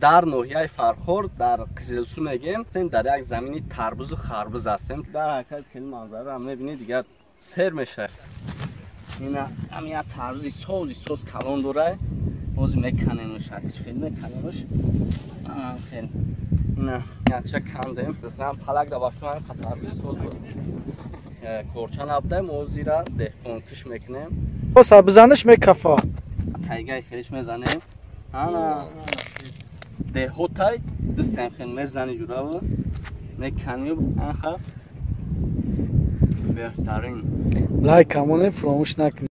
Дар ноҳияи Фархор дар Қизилсу мегем, дар як замини тарбузу харбуз ҳастем. Дар ҳаракат хеле манзара ҳам мебинед, дигар сер мешавад. Ина ҳам як тарбузи сози соз калон дорад. Боз меканемш, хеле меканемш. Хеле. Ина якча кандем. Масалан палак да баштан тарбузи соз буд. Корча набдаем, озира деҳқонкиш мекунем. Боса бизаниш мекафа. Тайгаи хелиш мезанем. Ана деҳотай дистем хел мезани ҷураву меканем анха беҳтарин. Лайк камонем фаромӯш накунед.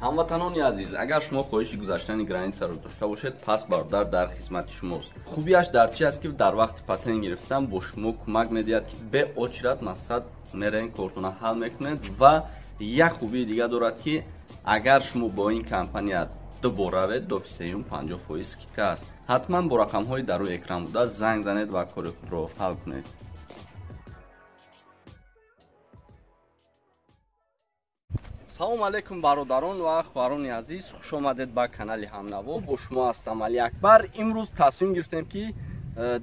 Ҳамватанони азиз, агар шумо хоҳиши гузаштани границаро дошта бошед, пас бародар дар хизмати шумост. Хубиаш дар чи аст, ки дар вақти патент гирифтан бо шумо кӯмак медиҳад, ки бе очират мақсад мерен кортона ҳал мекунед. Ва як хубии дига дорад, ки агар шумо бо ин компания дубор равед, дофи сеюм 50% скидка аст. Ҳатман бо рақамҳои дар рӯи экран буда занг занед ва кори худро ҳал кунед. Салом алейкум бародарон ва хоҳарони азиз, хуш омадед ба канали Ҳамнаво. Бо шумо ҳастам Али Акбар. Имрӯз тасмим гирифтем, ки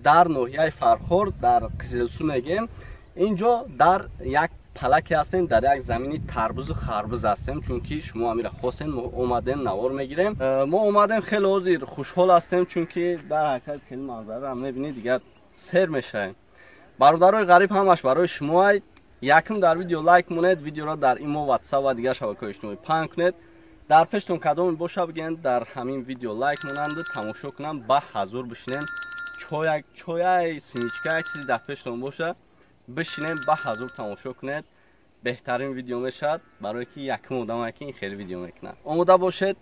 дар ноҳияи Фархор дар Қизилсу мегем. Инҷо дар як палаке ҳастем, дар як замини тарбузу харбуз ҳастем, чунки шумо амира хостем, мо омадем навор мегирем. Мо омадем, хеле ҳозир хушҳол ҳастем, чунки дар ҳаракат хеле манзара ҳам мебинед, дигар сер мешавем. Бародарои ғариб ҳамаш барои шумо. Якум дар видео лайк монед, видеоро дар имо, ватсап ва дигар шабакаҳои иҷтимоӣ паҳн кунед. Дар пештон кадоме боша бигӯянд, дар ҳамин видео лайк монанду тамошо кунам, ба ҳазур бишинем. Чояй, симичка, як чизи дар пештон боша, бишинем, ба ҳазур тамошо кунед. Беҳтарин видео мешавад, барое ки якум одаме ки ин хеле видео мекунад. Омода бошед,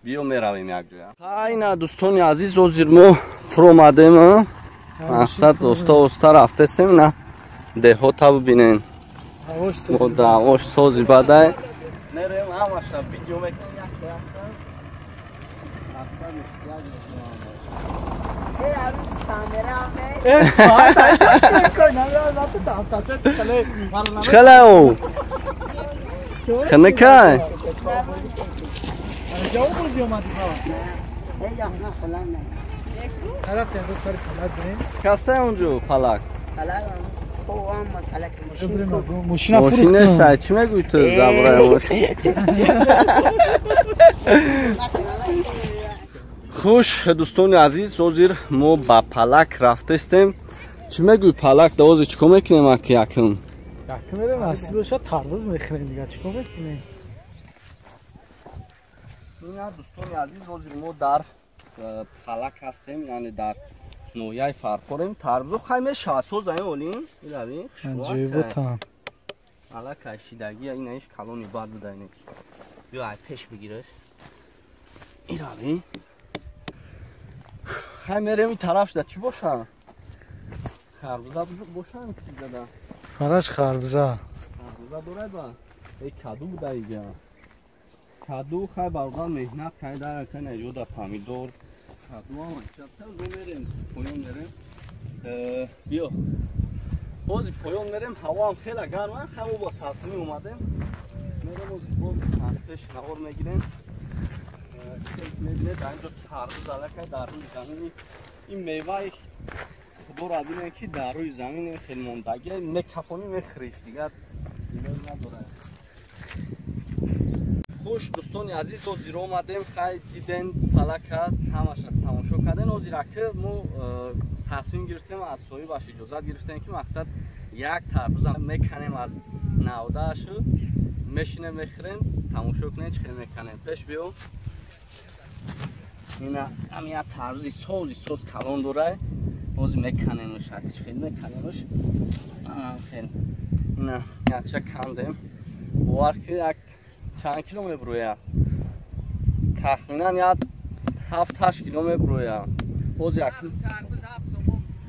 биё меравем якҷоя. Хайна дӯстони азиз, ҳозир мо фуромадем, мақсад оста оста рафтестем, на деҳота бибинем. Ош сози бадай. Мерем ҳамаша видео мекунем якта якта. Чхела о? Ханакай? Кастай онҷо палак? Мошина сай, чӣ мегӯӣ ту дар бораи мошин? Хуш дӯстони азиз, ҳозир мо ба палак рафтестем. Чӣ мегӯӣ палак да ҳозир чӣ кор мекунем аки якум? Якум мерем насиб бошад тарбуз мехӯрем, дигар чӣ кор мекунем? Ина дӯстони азиз, ҳозир мо дар палак ҳастем, яъне дар ноҳияи Фархорем. Тарбузо хай мешавад, соза олим, илави аҷоиботам. Алакай шидагия, инаиш калони бад буда ине. Биё ай пеш бигираш. Илави. Хай мерем ин тараф шуда чӣ боша? Харбуза боша чӣ зада? Фараш харбуза. Харбуза дорад ба? Эй каду буда иҷа. Каду хай бародар меҳнат карда, кана ҷода помидор. Мерем, поён мерем. Биё. Бози поён мерем, ҳавоам хеле гарм аст, ҳаво бо сарқунӣ омадем. Мерем боз боз пеш навор мегирем. Мебинед, дар инҷо тарбуз аллакай дар рӯи замини ин меваи худоро бинед, ки дар рӯи замин хеле мондагӣ, мекафонӣ мехӯриш, дигар илоҷ надорад. Хуш дӯстони азиз, ҳозир омадем, хай диден палака, ҳамаша тамошо карден. Ҳозир аки мо тасмим гирифтем, аз соҳибаш иҷозат гирифтем, ки мақсад як тарбуза меканем аз навдаашу, мешинем мехӯрем, тамошо кунем чӣ хел меканем. Пеш биё. Ина ҳам як тарбузи сози соз калон дорад. Ҳозир меканемш, чӣ хел меканемш. хел. Ина якча кандем. Бовар ки як чанд кило меброя. Тахминан як 7-8 кило меброя. Боз як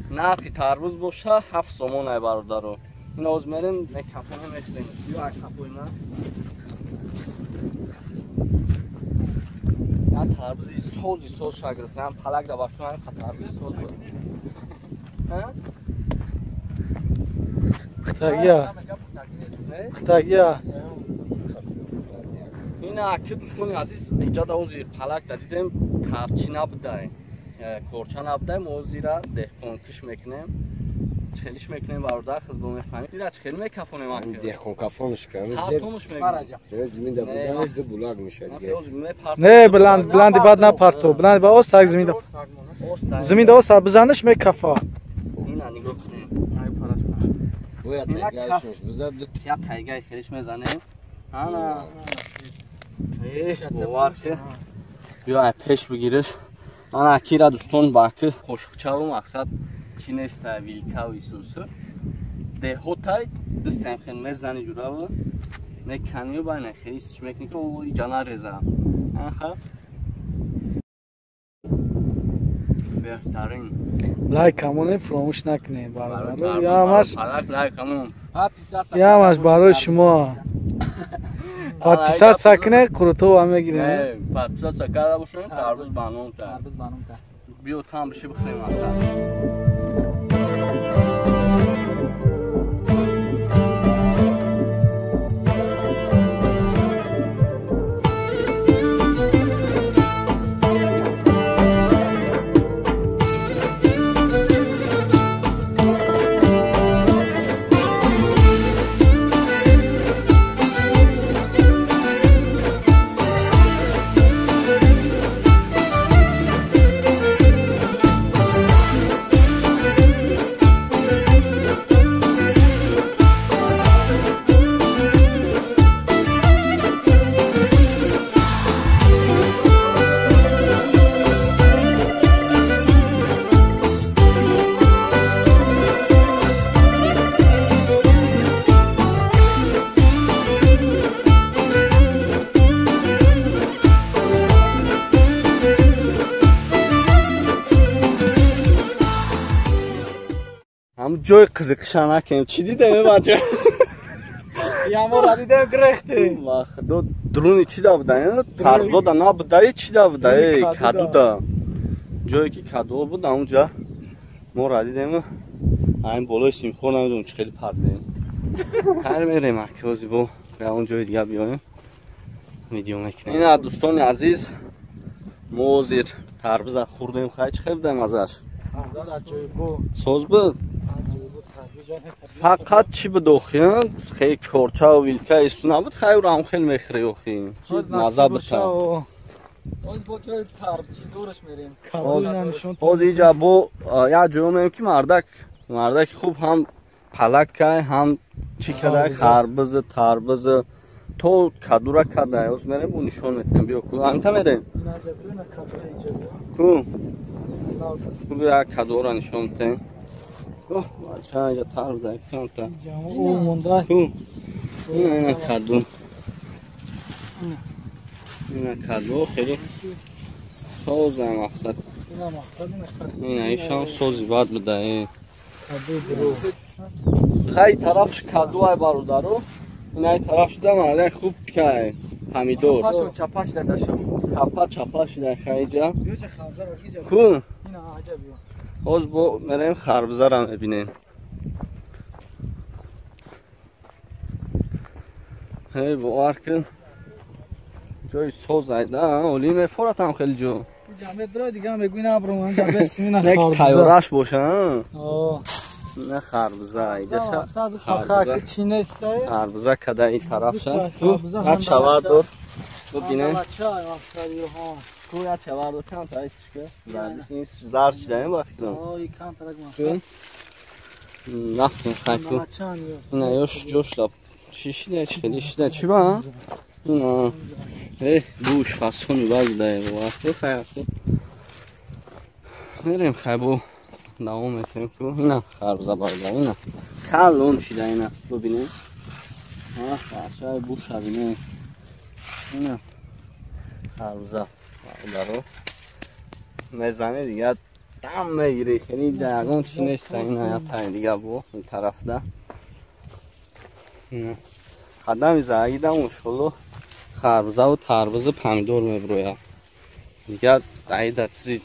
нархи тарбуз боша 7 сомон ай бародаро. Ина оз мерем мекафона мехӯрем. Ё як кафои ман. Я тарбузи сози соз шагирдам, палак да бафтам, тарбузи соз буд. Ҳа? Пухтагия. Пухтагия. Ина ки дӯстони азиз, инҷа да ози палак да дидем, тарчи набудай. Корча набудай, мо озира деҳқонкиш мекунем. Чхелиш мекунем бародар, худбо мефаҳмем. Ира чхел мекафонем аки. Деҳқонкафонш кардем. Ҳартумуш мегӯем. Зимин да бизанед, ду булак мешад. Не, бланд, бланди бад напарту. Бланди ба ост так зимин да. Зимин да ост бизаниш мекафа. Ина нигоҳ кунем. Бояд тайгаш бизад. Я тайгай хелиш мезанем. Ана. Бовар ки. Биё ай пеш бигириш. Ана акира дӯстон ба аки қошуқчаву мақсад чи неста вилкав исусу. Деҳотай дистем хел мезани ҷураву меканию байна хелис чи мекунӣ ки о иҷа нареза. Аха. Беҳтарин. Лайк камоне фуромӯш накунед бародаро. Ямаш лайк камон. Ямаш барои шумо. Подписаться кунед, қурутова мегирем. Подписаться карда бошед, тарбуз ба ном та. Тарбуз ба ном та. Биё там биши бихӯрем аста. Ҷои қизиқиша накунем. Чӣ дидем бача? Ямора дидем гирехтем. Ва худо дуруни чӣ да буда? Тарбузода набуда, чӣ да буда? Кадуда. Ҷое ки кадуо буд, онҷа моро дидем. Айн болои симхор намедонам чӣ хеле пардем. Хайр мерем акози бо он ҷои дига биёем. Видео мекунем. Ина дӯстони азиз, мо ҳозир тарбуза хӯрдем. Хай чӣ хел будем азаш? Соз буд? Фақат чӣ буд охи? Хеле корча вилка ису набуд, хайр ам хел мехӯрӣ охи. Маза бута. Боз иҷа бо як ҷо меем ки мардак хуб ҳам палак кай, ҳам чӣ кадай, харбуз, тарбуз то кадура кадай. Оз мерем бо нишон метем. Биё ку анта мерем. Ку. Ку як кадура нишон метем. Оҳ, бача инҷа тарбуз камта. Ку. Ина каду. Ина каду хеле соза мақсад. Ина ишам сози бад буда. Хай тарафш каду ай бародаро. Ина тараф шуда мардак хуб кай. Помидор. Чапа шуда дашам. Чапа чапа шуда хайҷа. Ку. Ҳоз бо мерем харбузара мебинем. Ҳей бовар кун. Ҷои соз айда, оли мефоратам хеле ҷо. Як тайёраш боша. На харбуза иҷаша. Харбуза када ин тарафша. Як чавар дор. Бубинем. Ку як чавар дор камтар истишка. Зард шидаем ба фикрам. Нафтем хай ку. Ина ёш ҷош лаб. Чӣ шида чӣ хеле шида чӣ ба? Ина. Буш фасони бад буда. Хай мерем хай бо давом метем ку. Ина харбуза бародар ина. Калон шида ина бубинед. Харчаи буша бинед. Ина харбуза бародаро. Мезанӣ дига дам мегирӣ. Хеле инҷа ягон чи нест ина я тай дига бо ин тарафда. Қадами загидам иншолло харбузаву тарбузу помидор меброяд. Дига даида чизи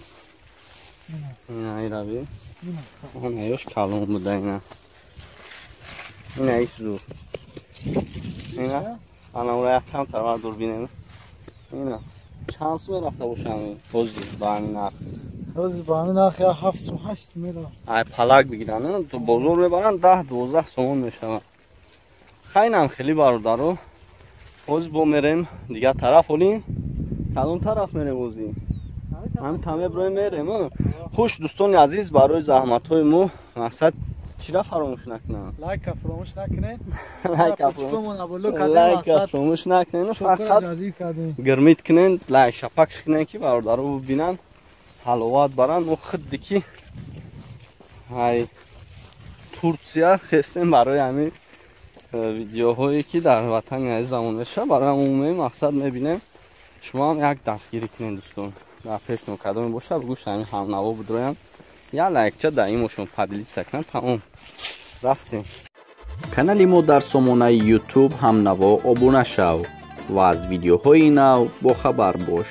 ина ираби. Ана ёш калон буда ина. Ина ис зур. Ина ана ура якам тара дур бинем. Ина чанд сум рафта бошам ҳозир ба ҳамин нарх? Ҳозир ба ҳамин нарх я 7 сум 8 сум меравад. Ай палак бигиранд, то бозор мебаранд 10-12 сомон мешавад. Хайнам хеле бародаро. Ҳозир бо мерем дигар тараф олим. Кадом тараф мерем ҳозир? Ҳам таме броем мерем. Хуш дӯстони азиз, барои заҳматҳои мо мақсад чира фаромӯш накунанд? Лайка фаромӯш накунед. Лайка фаромӯш накунед. Фақат гирмит кунед, лайк шапакш кунед ки бародаро бибинанд, ҳаловат баранд. Мо худди ки ай Турсия хестем барои ҳамин видеоҳое ки дар ватани азизамон мешавад, барои умумии мақсад мебинем. Шумо ҳам як дастгирӣ кунед дӯстон. Дар пешно кадоме бошад, гӯш ҳамин ҳамнаво бидроянд. Я лайкча дар имошон поделиться кунанд, тамом. Рафтем. Канали мо дар сомонаи YouTube ҳамнаво обуна шав ва аз видеоҳои нав бохабар бош.